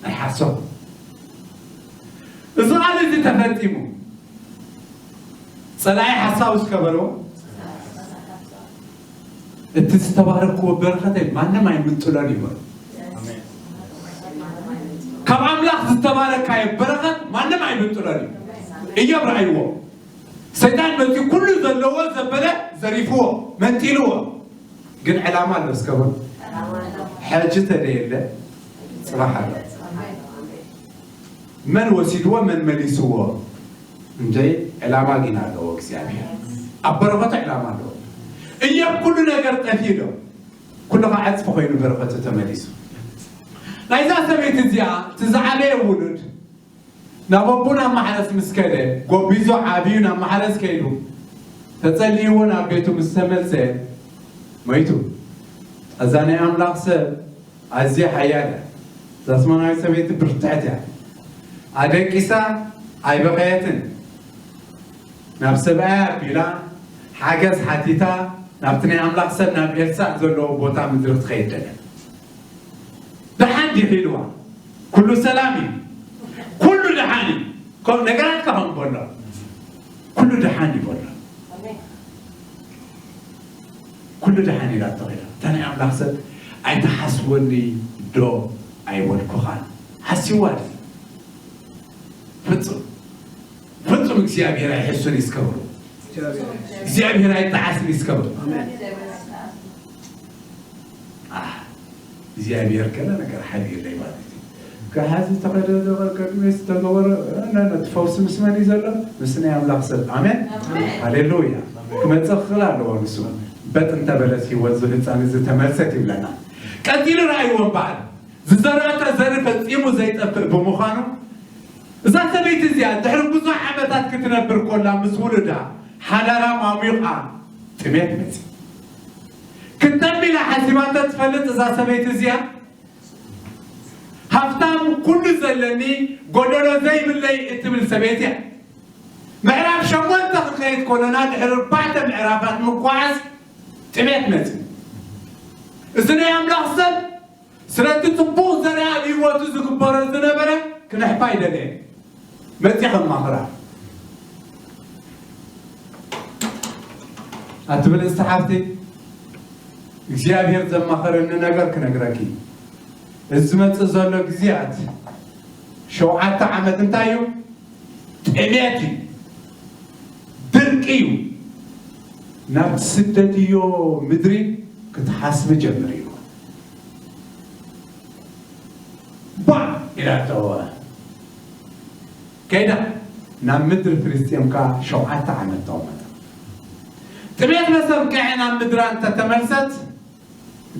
ኣይሓሰቡ። እዚ ቃል እዚ ተፈጺሙ ጸላኢ ሓሳዊ ዝከበርዎ እቲ ዝተባረክዎ በረኸተይ ማንም ኣይምንጥሎን እዩ በሉ። ካብ ኣምላኽ ዝተባረካዮ በረኸት ማንም ኣይምንጥሎን እዩ። እዮብ ረኣይዎ። ሰይጣን መፂኡ ኩሉ ዘለዎ ዘበለ ዘሪፍዎ መንጢልዎ። ግን ዕላማ ኣሎ እስከ በሉ። ሕጂ ተደየለ ጽባሕ ኣሎ። መን ወሲድዎ መን መሊስዎ እንጂ ዕላማ ግን ኣለዎ እግዚኣብሔር። ኣብ በረኸቱ ዕላማ ኣለዎ። እዮብ ኩሉ ነገር ጠፊኡ ዶ? ኩሉ ከዓ ዕፅፊ ኮይኑ በረኸቱ ተመሊሱ። ናይዛ ሰበይቲ እዚኣ እቲ ዝዓበየ ውሉድ ናብ ኣቦ ናብ ማሕረስ ምስ ከደ ጎቢዞ ዓብዩ ናብ ማሕረስ ከይዱ ተጸልይዎ ናብ ቤቱ ምስ ተመልሰ ሞይቱ። እዛ ናይ ኣምላኽ ሰብ ኣዝያ ሓያል እያ። እዛ ስሞናዊት ሰበይቲ ብርትዕቲ እያ። ኣደቂሳ ኣይበኸየትን። ናብ ሰብኣያ ኣቢላ ሓገዝ ሓቲታ ናብቲ ናይ ኣምላኽ ሰብ ናብ ኤልሳዕ ዘለዎ ቦታ ምድሪ ትኸይድ ደለ። ደሓን ዲኺ ኢልዋ። ኩሉ ሰላም እዩ። ኩሉ ደሓን እዩ። ከም ነገራት ከ ከም በሎ ኩሉ ደሓን እዩ በሎ። ኩሉ ደሓን ኢላ ተኸይዳ እታ ናይ ኣምላኽ ሰብ ኣይተሓስወኒ ዶ ኣይወድኩኻን ሓሲዋ ድዩ? ፍጹም ፍጹም እግዚኣብሔር ኣይሕሱን ይስከብሩ። እግዚኣብሔር ኣይጠዓስን ይስከብሩ። እግዚኣብሔር ገለ ነገር ሓይሊ የለይ ማለት እዩ። ከሓዚ ዝተኸደ ቅድሚ ዝተገበረ እቲ ፈውሲ ምስ መን እዩ ዘሎ? ምስ ናይ ኣምላኽ ሰብ። ኣሜን ሃሌሉያ። ክመፅእ ክኽእል ኣለዎ። ንሱ በጥ እንተበለስ ህይወት ዝህፃን እዚ ተመልሰት ይብለና። ቀፂሉ ረኣይዎ እምበኣር ዝዘራእታ ዘርኢ ፈጺሙ ዘይጠፍእ ብምዃኑ እዛ ሰበይቲ እዚኣ ድሕሪ ብዙሕ ዓመታት ክትነብር ኮላ ምስ ውሉዳ ሓዳራ ማሚቓ ጥሜት መጺ። ክትጠሚ ኢላ ሓሲባቶ ትፈልጥ እዛ ሰበይቲ እዚኣ ሃፍታም ኩሉ ዘለኒ ጎደሎ ዘይብለይ እትብል ሰበይቲ እያ። ምዕራፍ ሸሞንተ ክንከይድ ኮለና ድሕሪ ኣርባዕተ ምዕራፋት ምኳዓስ ጥሜት መጺ። እዚ ናይ ኣምላኽ ሰብ ስለቲ ጽቡቕ ዘርኢ ኣብ ህይወቱ ዝግበሮ ዝነበረ ክነሕፋ ይደልየ መጺ ከማኽራ ኣቲ ብልጽቲ ሓፍቲ እግዚኣብሔር ዘማኸረኒ ነገር ክነግረኪ እዚ ዝመጽእ ዘሎ ግዜያት ሸውዓተ ዓመት እንታይ እዩ ጥሜት እዩ ድርቂ እዩ ናብቲ ስደትዮ ምድሪ ክትሓስቢ ጀምር እዩ ቧዕ ኢላቶ ከይዳ ናብ ምድሪ ፍልስጤም ከኣ ሸውዓተ ዓመት ተቐመጠ። ጥሜት መሰብቅዐ ናብ ምድራ እንተተመልሰት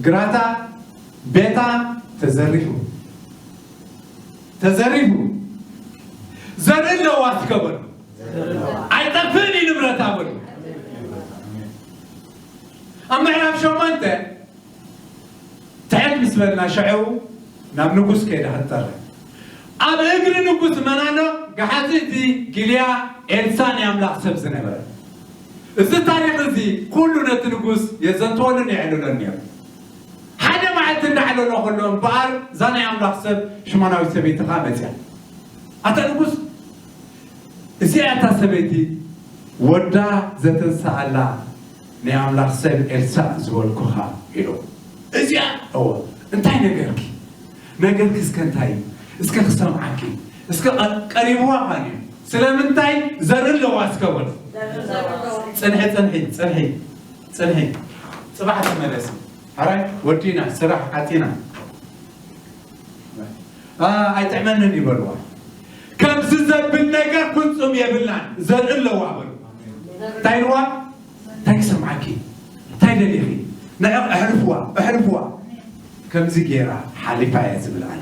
ግራታ ቤታ ተዘሪፉ ተዘሪፉ ዘርኢ ኣለዋ ትከበሉ ኣይጠፍእን እዩ ንብረታ በሉ ኣብ ምዕራፍ ሸሞንተ ትሕት ምስ በልና ሽዑ ናብ ንጉስ ከይዳ ክትጠርሕ ኣብ እግሪ ንጉስ መን ኣሎ? ገሓጢ እቲ ጊልያ ኤልሳ ናይ ኣምላኽ ሰብ ዝነበረ። እዚ ታሪኽ እዚ ኩሉ ነቲ ንጉስ የዘንትወሉን የዕልሎን ነይሩ። ሓደ መዓልቲ እንዳዕለሎ ከሎ እምበኣር እዛ ናይ ኣምላኽ ሰብ ሽሞናዊት ሰበይቲ ኸኣ መጽያ። ኣታ ንጉስ እዚኣ እታ ሰበይቲ ወዳ ዘተንስኣላ ናይ ኣምላኽ ሰብ ኤልሳእ ዝበልኩኻ ኢሉ። እዚኣ እወ እንታይ ነገርኪ? ነገርኪ እስከ እንታይ እዩ? እስከ ክሰምዓኪ እስከ ቀሪብዋ ኻን እዩ ስለምንታይ ዘርኢ ኣለዋ እስከ በል። ጽንሒ ጽንሒ ጽንሒ ጽንሒ ጽባሕ ተመለሲ። ሓራይ ወዲና ስራሕ ዓጺና ኣይጥዕመንን ይበልዋ። ከምዚ ዘብል ነገር ፍጹም የብላን ዘርኢ ኣለዋ በሉ። እንታይ ኢልዋ? እንታይ ክሰምዓኪ? እንታይ ደሊኺ? ንዕቕ ኣሕልፍዋ ኣሕልፍዋ። ከምዚ ገይራ ሓሊፋ እየ ዝብል ኣነ።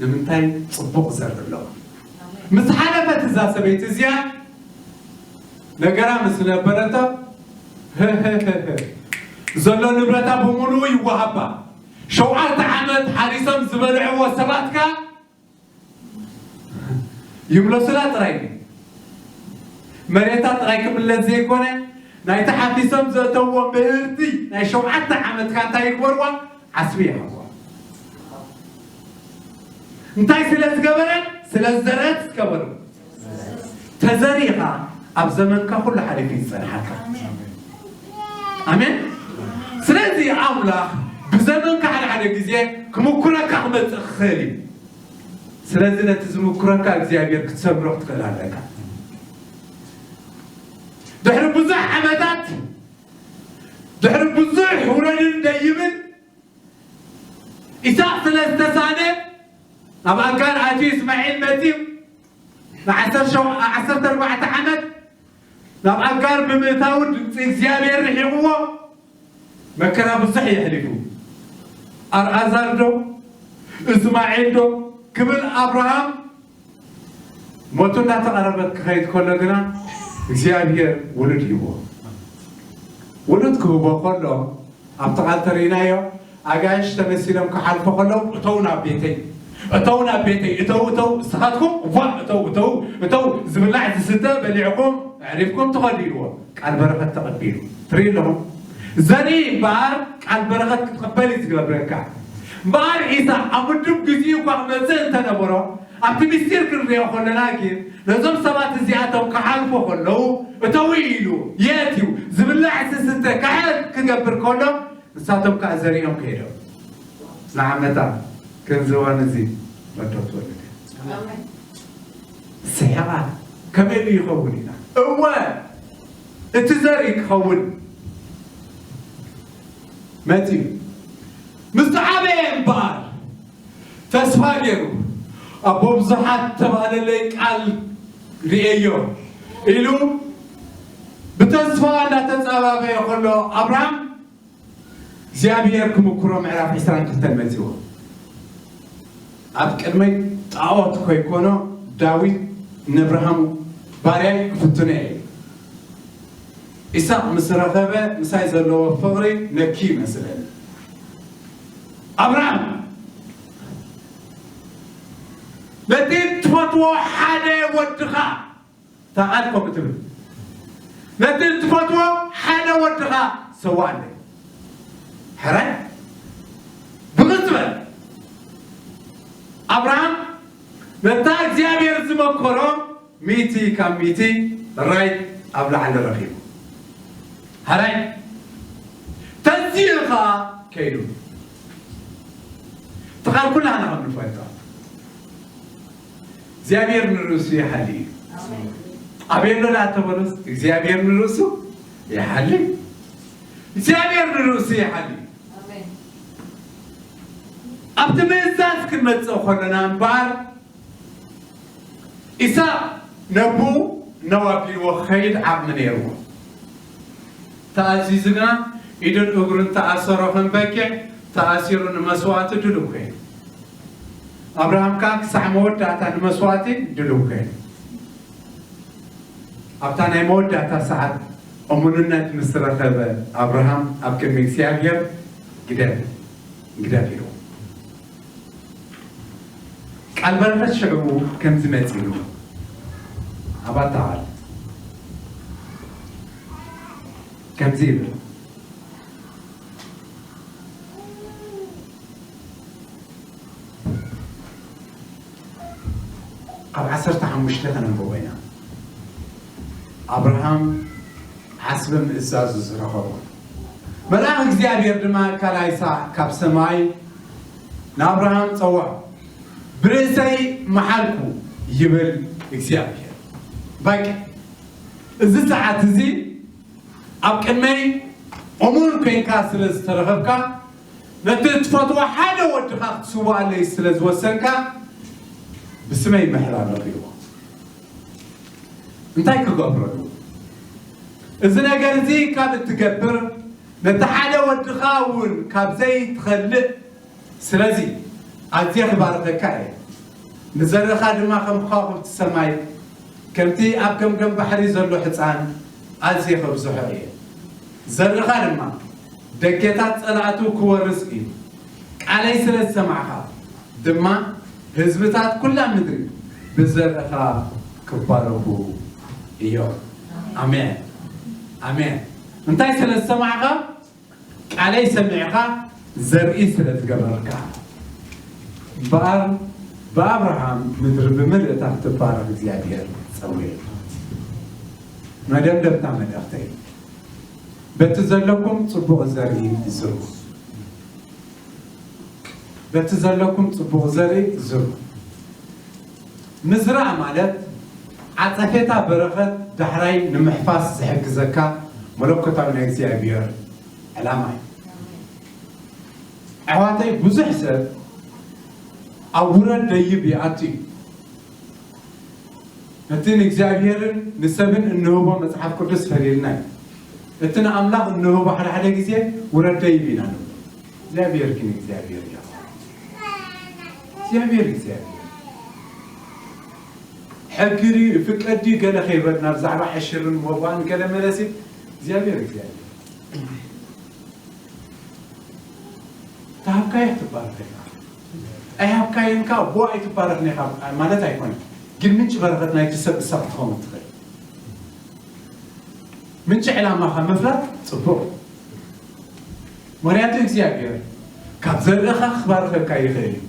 ንምንታይ ጽቡቕ ዘርኢ ኣለዋ። ምስ ሓለፈት እዛ ሰበይቲ እዚኣ ነገራ ምስ ነበረቶ ዘሎ ንብረታ ብምሉኡ ይወሃባ። ሸውዓተ ዓመት ሓሪሶም ዝበልዕዎ ሰባት ከኣ ይምለሱላ ጥራይ እዩ። መሬታ ጥራይ ክምለስ ዘይኮነ ናይቲ ሓፊሶም ዘእተውዎ ምህርቲ ናይ ሸውዓተ ዓመት ከኣ እንታይ ይግበርዋ? ዓስቢ ይሃብዋ። እንታይ ስለ ዝገበረት? ስለ ዝዘርአት ዝገበሩ። ተዘሪኻ ኣብ ዘመንካ ኩሉ ሓሊፉ ይጸንሓካ። ኣሜን። ስለዚ ኣምላኽ ብዘመንካ ሓደ ሓደ ግዜ ክምኩረካ ክመጽእ ክኽእል እዩ። ስለዚ ነቲ ዝምኩረካ እግዚኣብሔር ክትሰምሮ ክትኽእል ኣለካ። ድሕሪ ብዙሕ ዓመታት፣ ድሕሪ ብዙሕ ውረድን ደይብን፣ ኢሳቅ ስለ ዝተሳነ፣ ናብ ኣጋር ኣትዩ እስማዒል መጺኡ፣ ንዓሰርተ ሸው-፣ ዓሰርተ ኣርባዕተ ዓመት ናብ ኣጋር ብምእታዉ ድምፂ እግዚኣብሔር ርሒቕዎ፣ መከራ ብዙሕ የሕሊፉ። ኣልዓዛር ዶ እስማዒል ዶ ክብል ኣብርሃም ሞቱ እንዳተቐረበት ክኸይድ ከሎ ግና እግዚኣብሔር ውሉድ ሂቦ። ውሉድ ክህቦ ከሎ ኣብቲ ቃል ተሪእናዮ፣ ኣጋይሽ ተመሲሎም ክሓልፉ ከለዉ፣ "እተው ናብ ቤተይ፣ እተው ናብ ቤተይ፣ እተው፣ እተው፣ ንስኻትኩም ዋ፣ እተው፣ እተው፣ እተው፣ ዝብላዕ ዝስተ በሊዕኩም ኣዕሪፍኩም ትኸዱ" ኢልዎ። ቃል በረኸት ተቐቢሉ። ትርኢ ኣለኹም? ዘርኢ እምበኣር ቃል በረኸት ክትቕበል እዩ ዝገብረካ። እምበኣር ኢሳቅ ኣብ ውዱብ ግዜኡ እኳ ክመጽእ እንተነበሮ፣ ኣብቲ ምስጢር ክንሪኦ ከለና ግን፣ ነዞም ሰባት እዚኣቶም ክሓልፉ ከለዉ፣ እተው ኢሉ፣ የእትዩ፣ ዝብላዕ ዝስተ ክሕል ክገብር ከሎ፣ ንሳቶም ከኣ ዘሪኦም ከይዶም። ንዓመታ ከምዚ እዋን እዚ መድረኽ ትወልድ እያ። ኣሜን። ስሒቓ ከመይ ኢሉ ይኸውን ኢላ። እወ፣ እቲ ዘርኢ ክኸውን መጺኡ። ምስ ዓበየ እምበኣር፣ ተስፋ ገይሩ፣ "ኣቦ ብዙሓት ተባህለለይ ቃል ርእየዮ" ኢሉ ብተስፋ እናተጸባበየ ከሎ፣ ኣብርሃም እግዚኣብሔር ክምክሮ ምዕራፍ ዕስራን ክልተን መጺዎ። ኣብ ቅድመይ ጣዖት ኮይኮኖ ዳዊት ነብርሃሙ ባርያይ ክፍትኖ እየ። ኢሳቅ ምስ ረኸበ ምሳይ ዘለዎ ፍቕሪ ነኪ ይመስለኒ። ኣብርሃም ነቲ ትፈትዎ ሓደ ወድኻ ተቓል ከምኡ ትብል። ነቲ እትፈትዎ ሓደ ወድኻ ሰዋኣለይ። ሕራይ ብቕጽበት ኣብርሃም ነታ እግዚኣብሔር ዝመከሮ ሚእቲ ካብ ሚእቲ ራይት ኣብ ላዕሊ ረኺቡ። ሕራይ ተዚኡ ኸኣ ከይዱ። እቲ ቃል ኩላህና ከም ንፈልጦ እግዚኣብሔር ንርእሱ ይሓሊ እዩ። ኣሜን። ኣቤሎ ዳተበሎስ እግዚኣብሔር ንርእሱ ይሓሊ። እግዚኣብሔር ንርእሱ ይሓሊ። ኣሜን። ኣብቲ ምእዛዝ ክንመጽእ ከለና እምበኣር፣ ኢሳቅ ነቦኡ ነው ኣቢልዎ ክኸይድ ዓቕሚ ነይርዎ። ተኣዚዙ ግና ኢዱን እግሩን ተኣሰሮ፣ ከም በጊዕ ተኣሲሩ ንመስዋእቲ ድሉው ኮይኑ። ኣብርሃም ከኣ ክሳዕ መወዳእታ ንመስዋእቲ ድሉው ኮይኑ። ኣብታ ናይ መወዳእታ ሰዓት እሙንነት ምስ ረኸበ ኣብርሃም ኣብ ቅድሚ እግዚኣብሔር ግደፍ፣ ግደፍ ኢሉ። ቃል በረኸት ሽዑ ከምዚ መጺኡ፣ ኣባታ ቃል ከምዚ ይብል። ካብ ዓሰርተ ሓሙሽተ ከነንብቦ ኢና። ኣብርሃም ዓስቢ ምእዛዙ ዝረኸቦ። መልኣኽ እግዚኣብሔር ድማ ካልኣይ ሳዕ ካብ ሰማይ ንኣብርሃም ጸውዖ። "ብርእሰይ መሓልኩ" ይብል እግዚኣብሔር። በቃ፣ እዚ ሰዓት እዚ ኣብ ቅድመይ እሙን ኮይንካ ስለ ዝተረኸብካ፣ ነቲ እትፈትዎ ሓደ ወድኻ ክትስውኣለይ ስለ ዝወሰንካ፣ ብስመይ ምሕር ኣለኺዎ። እንታይ ክገብረሉ? እዚ ነገር እዚ ካብ እትገብር፣ ነቲ ሓደ ወድኻ እውን ካብ ዘይትኸልእ፣ ስለዚ ኣዝየ ክባርኸካ እየ። ንዘርእኻ ድማ ከም ከዋኽብቲ ሰማይ፣ ከምቲ ኣብ ገምገም ባሕሪ ዘሎ ሕፃን ኣዝየ ከብዝሖ እየ። ዘርእኻ ድማ ደገታት ጸላእቱ ክወርስ እዩ። ቃለይ ስለ ዝሰማዕኻ ድማ ህዝብታት ኩላ ምድሪ ብዘርእኻ ክባረኹ እዮም። ኣሜን። ኣሜን። እንታይ ስለ ዝሰማዕኻ? ቃለይ ሰሚዕኻ ዘርኢ ስለ ዝገበርካ እምበኣር ብኣብርሃም ምድሪ ብምልእታ ክትባረኽ እግዚኣብሔር ጸውየ። መደምደምታ መልእኽተይ በቲ ዘለኩም ጽቡቕ ዘርኢ ዝሩ። በቲ ዘለኩም ጽቡቕ ዘርኢ ዝሩ። ምዝራእ ማለት ዓጸፌታ በረኸት ዳሕራይ ንምሕፋስ ዝሕግዘካ መለኮታዊ ናይ እግዚኣብሔር ዕላማ እዩ። ኣሕዋተይ ብዙሕ ሰብ ኣብ ውረድ ደይብ ይኣቱ እዩ። እቲ ንእግዚኣብሔርን ንሰብን እንህቦ መጽሓፍ ቅዱስ ፈሊልና እዩ። እቲ ንኣምላኽ እንህቦ ሓደ ሓደ ግዜ ውረድ ደይብ ኢና ንብሎ። እግዚኣብሔር ግን እግዚኣብሔር እዩ። እግዚኣብሔር እግዚኣብሔር ሕጊ ድዩ ፍቀድ ድዩ ገለ ከይበልና ብዛዕባ ዕሽርን ወባን ገለ መለሲ እግዚኣብሔር እግዚኣብሔር ተሃብካዮ ክትባረኽ ኢኻ። ኣይሃብካዮን ከኣ ብኡ ኣይትባረኽን ኢኻ ማለት ኣይኮነን። ግን ምንጪ በረኸት ናይቲ ሰብ እሳ ክትኸውን ትኽእል። ምንጪ ዕላማኻ ምፍላጥ ጽቡቕ። ምኽንያቱ እግዚኣብሔር ካብ ዘርእኻ ክባርኸካ ይኽእል እዩ።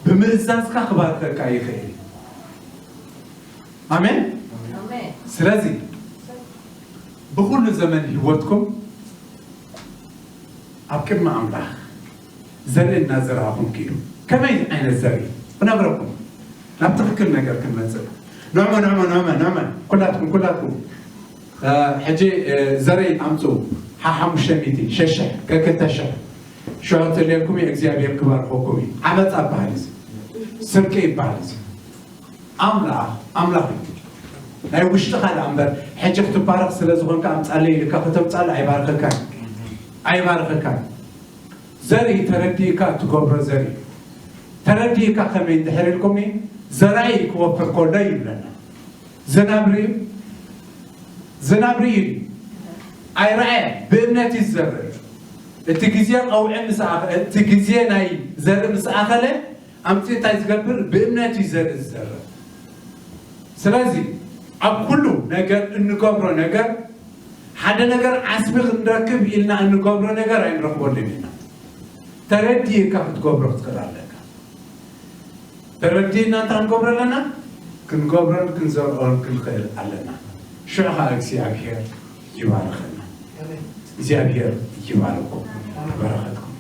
ብምእዛዝካ ክባርኸካ ይኽእል እዩ። ኣሜን። ስለዚ ብኹሉ ዘመን ህይወትኩም ኣብ ቅድሚ ኣምላኽ ዘርኢ እናዘራእኹም ኪዱ። ከመይ ዓይነት ዘርኢ? ክነግረኩም ናብ ትኽክል ነገር ክንመጽእ። ንዕመ ንዕመ ንዕመ ንዕመ ኩላትኩም ኩላትኩም እ፣ ሕጂ እ፣ ዘርኢ ኣምጽኡ። ሓሓሙሽተ ሚእቲ ሸሽሕ ከክልተ ሽሕ ሽዑ ትልየልኩም እዩ እግዚኣብሔር ክባርኸኩም እዩ። ዓመፃ ይበሃል እዚ። ስርቂ ይበሃል እዚ። ኣምላኽ ኣምላኽ እዩ። ናይ ውሽጥኻ ደኣ እምበር ሕጂ ክትባረኽ ስለ ዝኾንካ ኣምጻለይ ኢልካ ከተምጻሉ ኣይባርኸካን። ኣይባርኸካን። ዘርኢ ተረዲእካ እትገብሮ ዘርኢ ተረዲእካ ከመይ እንድሕር ኢልኩምኒ ዘራኢ ክወፍር ከሎ ይብለና። ዝናብ ርእዩ ዝናብ ርእዩ ኣይረኣየ ብእምነት እዩ ዝዘርእ። እቲ ግዜ ቀውዒ ምስ ኣኸ እቲ ግዜ ናይ ዘርኢ ምስ ኣኸለ ኣምፂኡ እንታይ ዝገብር ብእምነት እዩ ዘርኢ ዝዘርእ። ስለዚ ኣብ ኩሉ ነገር እንገብሮ ነገር ሓደ ነገር ዓስቢ ክንረክብ ኢልና እንገብሮ ነገር ኣይንረክበሉን ኢና። ተረዲእካ ክትገብሮ ክትኽእል ኣለካ። ተረዲእና እንታይ ክንገብሮ ኣለና? ክንገብሮን ክንዘርኦን ክንኽእል ኣለና። ሽዑ ከዓ እግዚኣብሔር ይባርኸና። እግዚኣብሔር ይባርኩም። በረኸትኩም